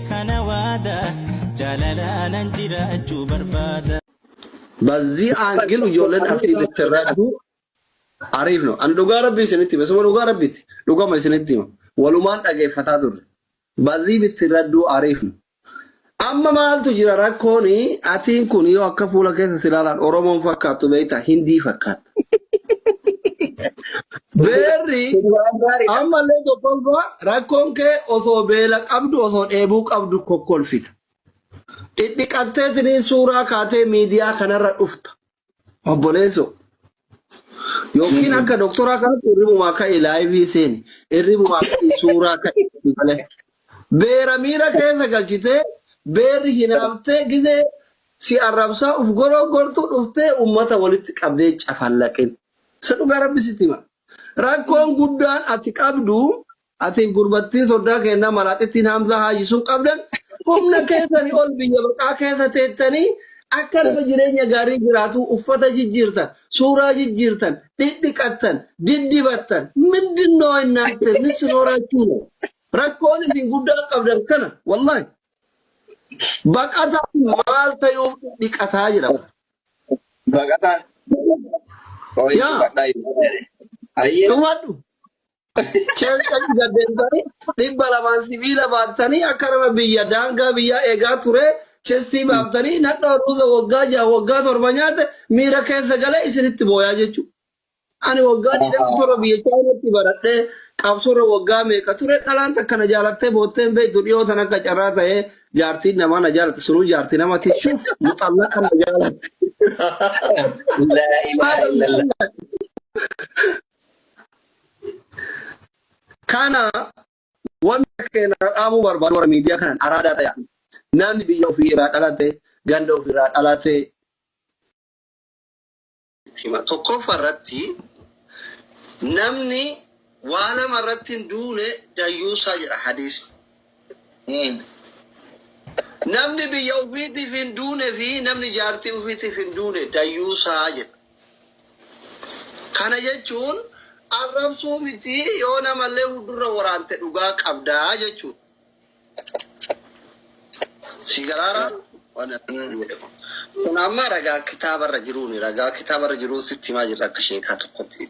Kana waada jaalalaanan jiraachuu barbaada. በዚህ angle ijoolleen Arsii ብትረዱ አሪፍ ነው። An dhugaa rabbii isinitti hima. Isuma dhugaa rabbiiti. Dhugama isinitti hima. Walumaan dhageeffataa turre. በዚህ ብትረዱ አሪፍ ነው። Amma maaltu jira rakkoon atiin kun yoo akka fuula keessa si ilaalan Oromoon fakkaattu beektaa Hindii fakkaata. Beerri ammallee tokkoffaa rakkoon kee osoo beela qabdu osoo dheebuu qabdu kokkolfita. Dhidhiqatteetiniin suuraa kaatee miidiyaa kanarra dhufta. Obboleessoo. Yookiin akka doktoraa kanatti hirribumaa ka'e live seeni. Hirribumaa ka'e suuraa ka'e malee. Beera miira keessa galchitee beerri hinaaftee gizee si arrabsaa uf gorogortu dhuftee ummata walitti qabdee cafallaqin. Isa dhugaa rabbi sitti hima. Rakkoon guddaan ati qabdu ati gurbattiin soddaa kennaa malaaxittiin Hamzaa Haaji sun qabdan humna keessanii ol biyya baqaa keessa teettanii akka nama jireenya gaarii jiraatu uffata jijjiirtan, suuraa jijjiirtan, dhidhiqattan, diddibattan. ምንድን ነው እናንተ ምን ስኖራችሁ ነው? Rakkoon isin guddaa qabdan kana wallahi. Baqataan maal ta'uuf dhiqataa jedhama. Baqataan. Hooyi Yaa. tuqadhaa jedhe. Ayyee. Dhumadhu. Cheelcalli gaddeemtanii 200 sibiila baattanii akka nama biyya daangaa biyyaa eegaa ture chestii baaftanii nadhoo ruuza waggaa 6 waggaa 7 nyaate miira keessa galee isinitti booyaa jechuudha. Ani waggaa 27 biyya Chaayinaatti baradhee qabsoorra waggaa meeqa ture dhalaan takka na jaalattee boottee hin beektu dhiyoo tan akka carraa ta'ee jaartiin namaa na jaalatte sunuu jaartii nama tishuuf muxallaqa na jaalatte. Laa ilaaha illallah. Kana wanta keenya dhaabuu barbaadu warra miidiyaa kanaan araadaa ta'e namni biyya ofii irraa dhalate ganda ofii irraa dhalate hima. Tokkoffaa irratti namni waa lama irratti hin duune dayyuusaa jedha hadiisni. Namni biyya ofiitiif hin duune fi namni jaartii ofiitiif hin duune dayyuusaa jedha. Kana jechuun arrabsuu miti yoo namallee fuuldura waraante dhugaa qabdaa jechuudha. Si galaara waan jedhamu. Kun amma ragaa kitaabarra jiruuni ragaa kitaabarra jiruun sitti himaa jirra akka sheekaa tokkotti.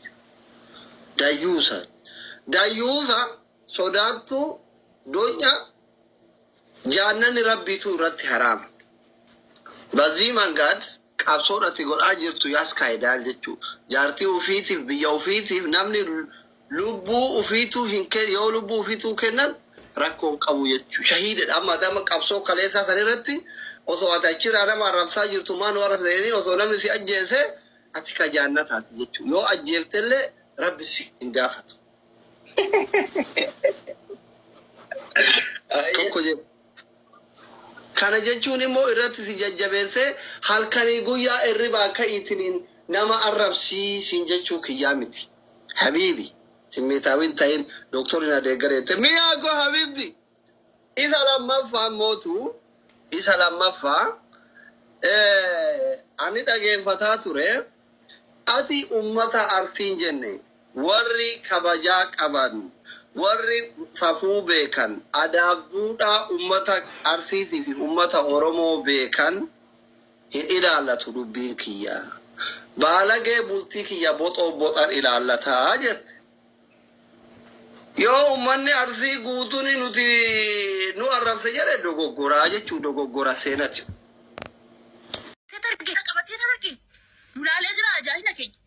Dayyuusa. Dayyuusa sodaattuu donya jaannanni rabbiitu irratti haraama. በዚህ መንገድ qabsoon ati godhaa jirtu ያስካሂዳል jechuudha. Jaartii ofiitiif biyya ofiitiif namni lubbuu ofiituu hin kennu yoo lubbuu ofiituu kennan rakkoo hin qabu jechuudha. Shahiidadha amma ati amma qabsoo kaleessaa san irratti osoo ati achirraa nama arrabsaa jirtu maa nu arrabsa jedhanii osoo namni si ajjeese ati ka jaannataati jechuudha. Yoo ajjeeftellee rabbi si hin gaafatu. Tokko jedhu. Kana jechuun immoo irratti si jajjabeessee halkanii guyyaa irribaa ka'iitiniin nama arrabsiisin jechuu kiyyaa miti. حبيبي ስሜታዊ ta'in dooktorri na deeggareette miyaa koo حبيبتي. Isa lammaffaa mootu isa lammaffaa ani dhageeffataa ture ati ummata Arsiin jenne warri kabajaa qaban warri safuu beekan adaaf duudhaa ummata Arsiitii fi ummata Oromoo beekan hin ilaallatu dubbiin kiyya. Baalagee bultii kiyya boxoo boxan ilaallataa jette. Yoo ummanni Arsii guutuun nuti nu arrabse jedhe dogoggoraa jechuu dogoggora seenati. Argee qabatee argee nu laalee jira ajaa'ina keenya.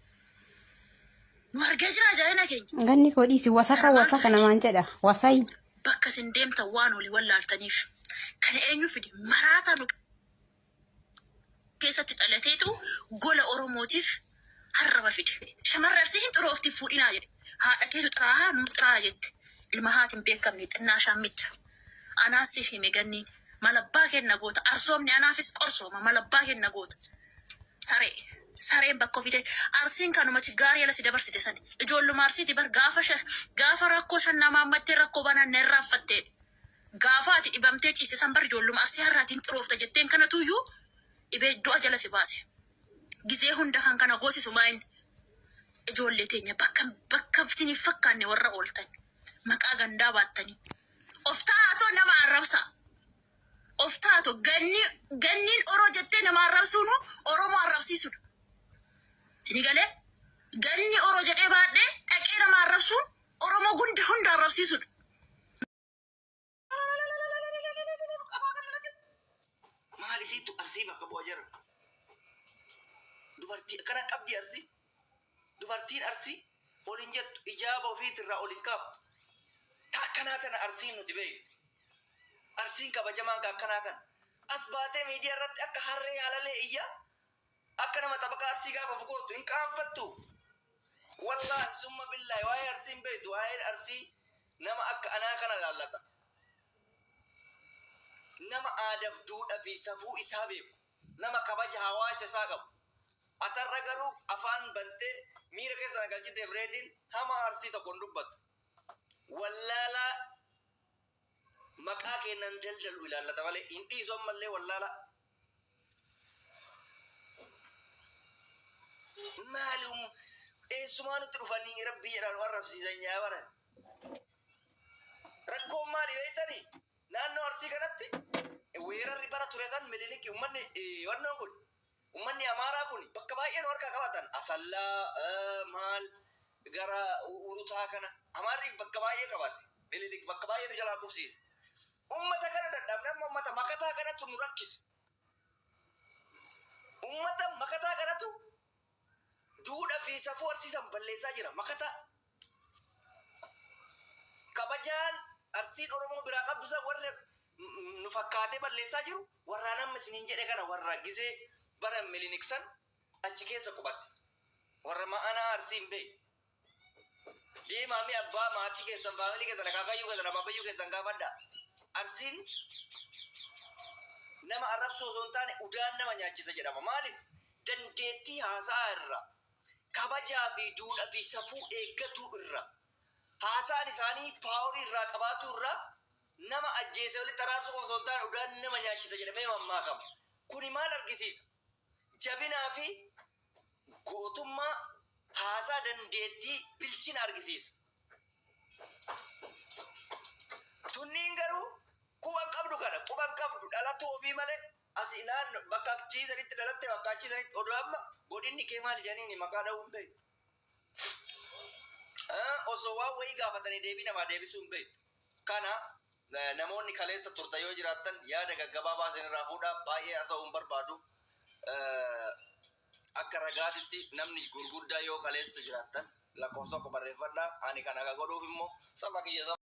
Nu argee jira ajaa'ina keenya. Ganni koo dhiisi wasaka wasaka namaan jedha wasayi. Bakka isin deemtan waan olii wallaaltaniif. Kana eenyu fide maraata nu keessatti dhalateetu gola Oromootiif harraba fide. Shamarri Arsii hin xuroofti fuudhinaa jedhe. Haadha keetu xiraahaa nu xiraahaa jette. Ilma haati hin beekamne xinnaa shaammicha. Anaas si hime ganniin. Malabbaa kenna goota. Arsoomni anaafis qorsooma. Malabbaa kenna goota. Saree. Sareen bakka ofii ta'e. Arsiin kanuma gaarii ala si dabarsite sani. Ijoolluma Arsiiti bar gaafa gaafa rakkoo shan namaa ammattee rakkoo banaan na irraanfattee. Gaafa ati dhibamtee ciise san bar ijoolluma Arsii har'aatiin xiroofta jetteen kanatuyyuu dhibee du'a jala si baase. Gizee hunda kan kana goosisu maayin ijoollee teenya bakka bakka isiniif fakkaanne warra ooltan maqaa gandaa baattanii. Of taa'atoo nama arrabsa. Of taatu ganni ganniin Oro jettee nama arrabsuunu Oromoo arrabsiisudha. Sini galee ganni Oro jedhee baadhee dhaqee nama arrabsuun Oromoo gunda hunda arrabsiisudha. Maal isiittu Arsii bakka bu'a jira? Dubartii akkana qabdi Arsii. Dubartiin Arsii ol hin jettu, ijaaba ofiitirraa ol hin kaaftu. Ta akkanaa tana Arsiin nuti beeknu. Arsiin kabajamaan ka akkanaa kana. As baatee miidiyaa irratti akka harree halalee iyyaa akka nama xabaqaa Arsii gaafa fukootu hin qaanfattu. Wallaahi summa billaahi waa'ee Arsii hin beektu. Waa'een Arsii nama akka anaa kana laallata. Nama aadaaf duudhaa fi safuu isaa beeku. Nama kabaja hawaasa isaa qabu. Atarra garuu afaan bantee miira keessa na galchiteef Reediin hamaa Arsii tokko hin dubbatu. Wallaalaa maqaa kennan daldalu ilaallata malee hin dhiisu ammallee wallaalaa. Maali eessumaa nutti dhufanii rabbii jedhaan nu arrabsiisan yaa baran. Rakkoon maali beektanii? Naannoo Arsii kanatti weerarri bara ture san Minilik uummanni wannoon kun uummanni Amaaraa kun bakka baay'ee nu harkaa qabatan. Asallaa maal gara Urutaa kana Amaarri bakka baay'ee qabate. Minilik bakka baay'ee nu jalaa qubsiise. Uummata kana dadhabne amma uummata makataa kanatu nu rakkise. Uummata makataa kanatu duudhaa fi safuu Arsiisan balleessaa jira. Makataa. Kabajaan Arsiin Oromoo biraa qabdu san warri nu fakkaatee balleessaa jiru warra amma isiniin jedhe kana warra gizee bara Minilik san achi keessa qubate. Warra ma'anaa Arsii hin beeku. Deemaa mi abbaa maatii keessan, faamilii keessan, akaakayyuu keessan, abaabayyuu keessan gaafadhaa. Arsiin nama arrabsoo osoo hin taane udaan nama nyaachisa jedhama. Maaliif? Dandeettii haasa'aa irraa, kabajaa fi duudhaa fi safuu eeggatuu irraa, haasa'aan isaanii paaworii irraa qabaatu irraa nama ajjeese walitti araarsuu qofa osoo hin taane udaan nama nyaachisa jedhamee mammaakama. Kuni maal argisiisa? Jabinaa fi gootummaa haasaa dandeettii bilchina argisiisa. Tunniin garuu quban qabdu kana quban qabdu dhalattuu ofii malee asii naannoo bakka achiisanitti dhalatte bakka achiisanitti oduu amma godinni kee maal jedhaniini maqaa dha'uu hin beektu. Osoo waan wayii gaafatanii deebii namaa deebisuu hin beektu. Kana namoonni kaleessa turtan yoo jiraattan yaada gaggabaabaa isinirraa fuudhaa, baay'ee haasa'uu hin barbaadu. Akka ragaatitti namni gurguddaa yoo kaleessa jiraattan lakkoofsa tokko barreeffadhaa. Ani kana akka godhuuf immoo saba kiyya.